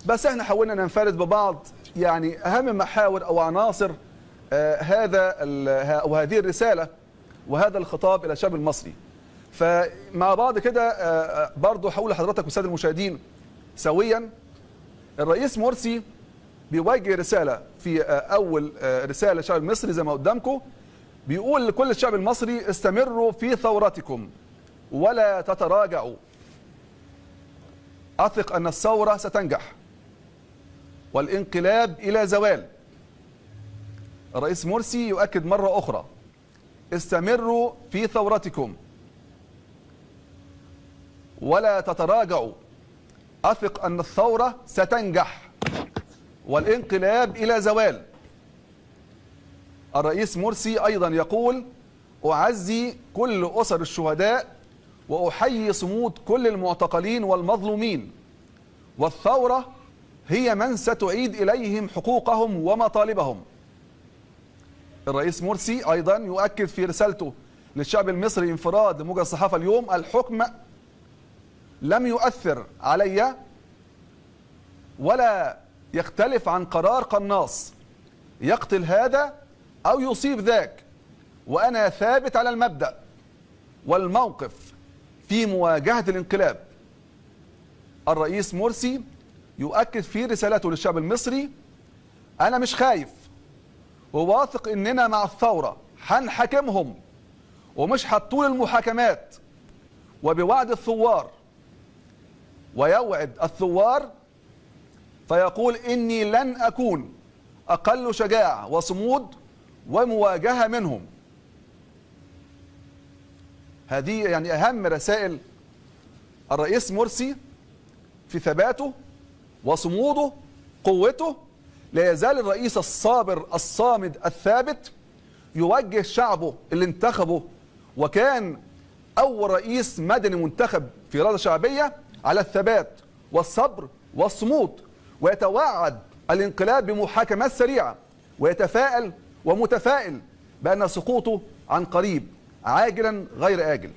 بس احنا حاولنا ننفرد ببعض يعني اهم محاور او عناصر هذه الرساله وهذا الخطاب الى الشعب المصري. فمع بعض كده برضه هقول لحضرتك والساده المشاهدين سويا، الرئيس مرسي بيوجه رساله في اول رساله للشعب المصري زي ما قدامكم، بيقول لكل الشعب المصري: استمروا في ثورتكم ولا تتراجعوا، أثق أن الثورة ستنجح والانقلاب إلى زوال. الرئيس مرسي يؤكد مرة أخرى: استمروا في ثورتكم ولا تتراجعوا، أثق أن الثورة ستنجح والانقلاب إلى زوال. الرئيس مرسي أيضا يقول: أعزي كل أسر الشهداء وأحيي صمود كل المعتقلين والمظلومين، والثورة هي من ستعيد إليهم حقوقهم ومطالبهم. الرئيس مرسي أيضا يؤكد في رسالته للشعب المصري انفراد لموجة الصحافة اليوم: الحكم لم يؤثر علي ولا يختلف عن قرار قناص يقتل هذا أو يصيب ذاك، وأنا ثابت على المبدأ والموقف في مواجهة الانقلاب. الرئيس مرسي يؤكد في رسالته للشعب المصري: أنا مش خايف وواثق إننا مع الثورة هنحاكمهم ومش هتطول المحاكمات، وبوعد الثوار، ويوعد الثوار فيقول: إني لن أكون أقل شجاعة وصمود ومواجهة منهم. هذه يعني أهم رسائل الرئيس مرسي في ثباته وصموده، قوته. لا يزال الرئيس الصابر الصامد الثابت يوجه شعبه اللي انتخبه وكان أول رئيس مدني منتخب في إرادة شعبية على الثبات والصبر والصمود، ويتوعد الانقلاب بمحاكمات سريعة، ويتفائل ومتفائل بأن سقوطه عن قريب عاجلا غير آجل.